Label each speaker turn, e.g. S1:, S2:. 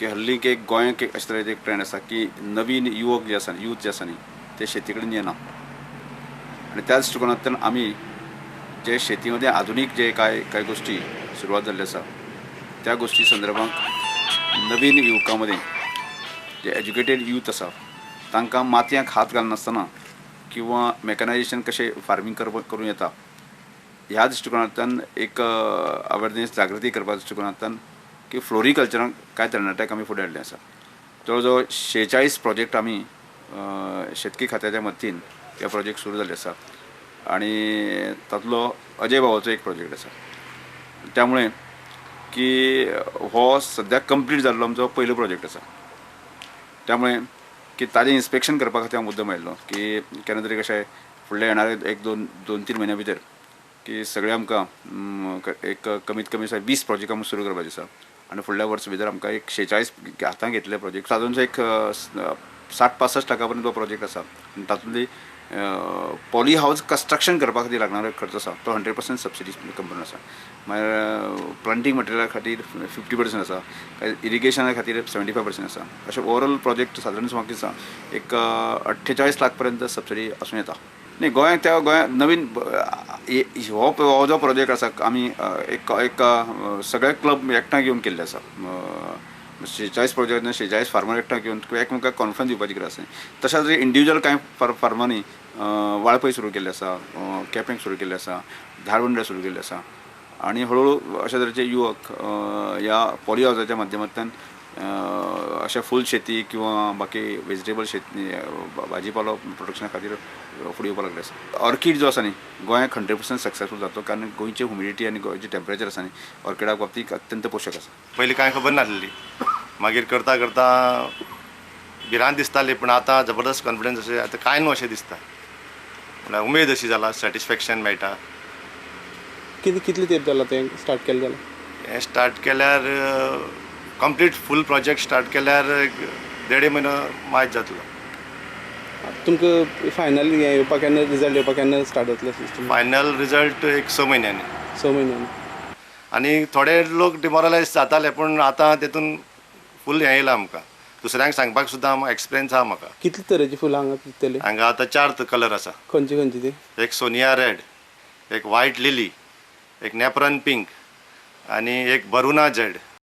S1: की हल्ली एक गोंयांत एक अशे तरेचे एक ट्रेंड आसा की नवीन युवक जे आसा, यूथ जे आसा न्ही, ते शेती कडेन येना. आनी त्या दृश्टिकोनांतल्यान आमी जे शेतीमध्ये आधुनीक जे काय कांय गोश्टी सुरवात जाल्ली आसा त्या गोश्टी संदर्भात नवीन युवकां मदीं जे एज्युकेटेड यूथ आसा तांकां मातयांक हात घालनासतना किंवा मॅकनायजेशन कशें फार्मींग करूं येता ह्या दृश्टिकोनांतल्यान एक अवेरनेस जागृती करपा दृश्टिकोनांतल्यान की फ्लोरिकल्चराक कांय तरणाट्यांक आमी फुडें हाडलें आसा. जवळ जवळ 46 प्रोजेक्ट आमी शेतकी खात्याच्या मदतीन हे प्रोजेक्ट सुरू जाल्ले आसा आनी तातूंतलो अजय भावाचो एक प्रोजेक्ट आसा. त्यामुळे की हो सद्याक कंप्लीट जाल्लो आमचो पयलो प्रोजेक्ट आसा. त्यामुळे की ताजें इन्स्पेक्शन करपा खातीर हांव मुद्दम आयिल्लो की केन्ना तरी कशें फुडले येणारे एक दोन तीन म्हयन्या भितर की सगळे आमकां एक कमीत कमी 20 प्रोजेक्ट आमकां सुरू करपाचे आसा आनी फुडल्या वर्स भितर आमकां एक 46 हातांत घेतले प्रोजेक्ट सादारण एक 60-65 लाखां पर्यंत तो प्रोजेक्ट आसा. आनी तातूंतली पॉली हावज कन्स्ट्रक्शन करपा खातीर लागणारो खर्च आसा तो 100% सबसिडी कंपोनंट आसा. मागीर प्लांटींग मटेरियला खातीर 50% आसा, इरिगेशना खातीर 75% आसा. अशें ओवरऑल प्रोजेक्ट सादारण सुमार आसा एक 48 लाख पर्यंत सबसिडी आसूं येता. न्ही गोंयांत त्या गोंयांत नवीन हो जो प्रोजेक्ट आसा आमी एक एक सगळे क्लब एकठांय घेवन केल्ले आसा. 46 प्रोजेक्ट 46 फार्मर एकठांय घेवन एकमेकांक कॉन्फिडन्स दिवपाची गरज आसा. तशेंच इंडिविज्युअल कांय फार्मांनी वाळपय सुरू केल्ले आसा, केपें सुरू केल्ले आसा, धारबंदर सुरू केल्ले आसा आनी हळूहळू अशा तरेचे युवक ह्या पॉली हावजाच्या माध्यमांतल्यान अशें फूल शेती किंवा बाकी वेजिटेबल शेती भाजीपालो प्रोडक्शना खातीर फुडें येवपाक लागले आसा. ऑर्कीड जो आसा न्ही गोंयांत 100% सक्सेसफूल जातो कारण गोंयची ह्युमिडिटी आनी गोंयचें टेम्परेचर आसा न्ही ऑर्किडा बाबतींत अत्यंत पोशक आसा.
S2: पयलीं कांय खबर नासली, मागीर करता करता भिरांत दिसताली, पूण आतां जबरदस्त कॉन्फिडन्स अशें आतां कांय न्हू अशें दिसता, म्हणल्यार उमेद अशी जाला, सॅटिस्फॅक्शन मेळटा.
S3: कितले तेंप जाला तें स्टार्ट केलें जाल्यार?
S2: हें स्टार्ट केल्यार कंप्लीट फूल प्रोजेक्ट स्टार्ट केल्यार 1.5 म्हयनो मायज जातलो.
S3: तुमकां फायनल हें येवपाक केन्ना रिजल्ट येवपाक केन्ना स्टार्ट जातलें सिस्टम?
S2: फायनल रिजल्ट एक 6 म्हयन्यांनी.
S3: 6 म्हयन्यांनी.
S2: आनी थोडे लोक डिमोरलायज जाताले, पूण आतां तेतून फूल हें येयलां आमकां, दुसऱ्यांक सांगपाक सुद्दां एक्सपिरियन्स आहा म्हाका.
S3: कितले तरेची फुलां हांगा पिकतली?
S2: हांगा आतां 4 कलर आसा.
S3: खंयची खंयची ती?
S2: एक सोनिया रेड, एक व्हायट लिली, एक नॅप्रन पिंक आनी एक बरुना जेड.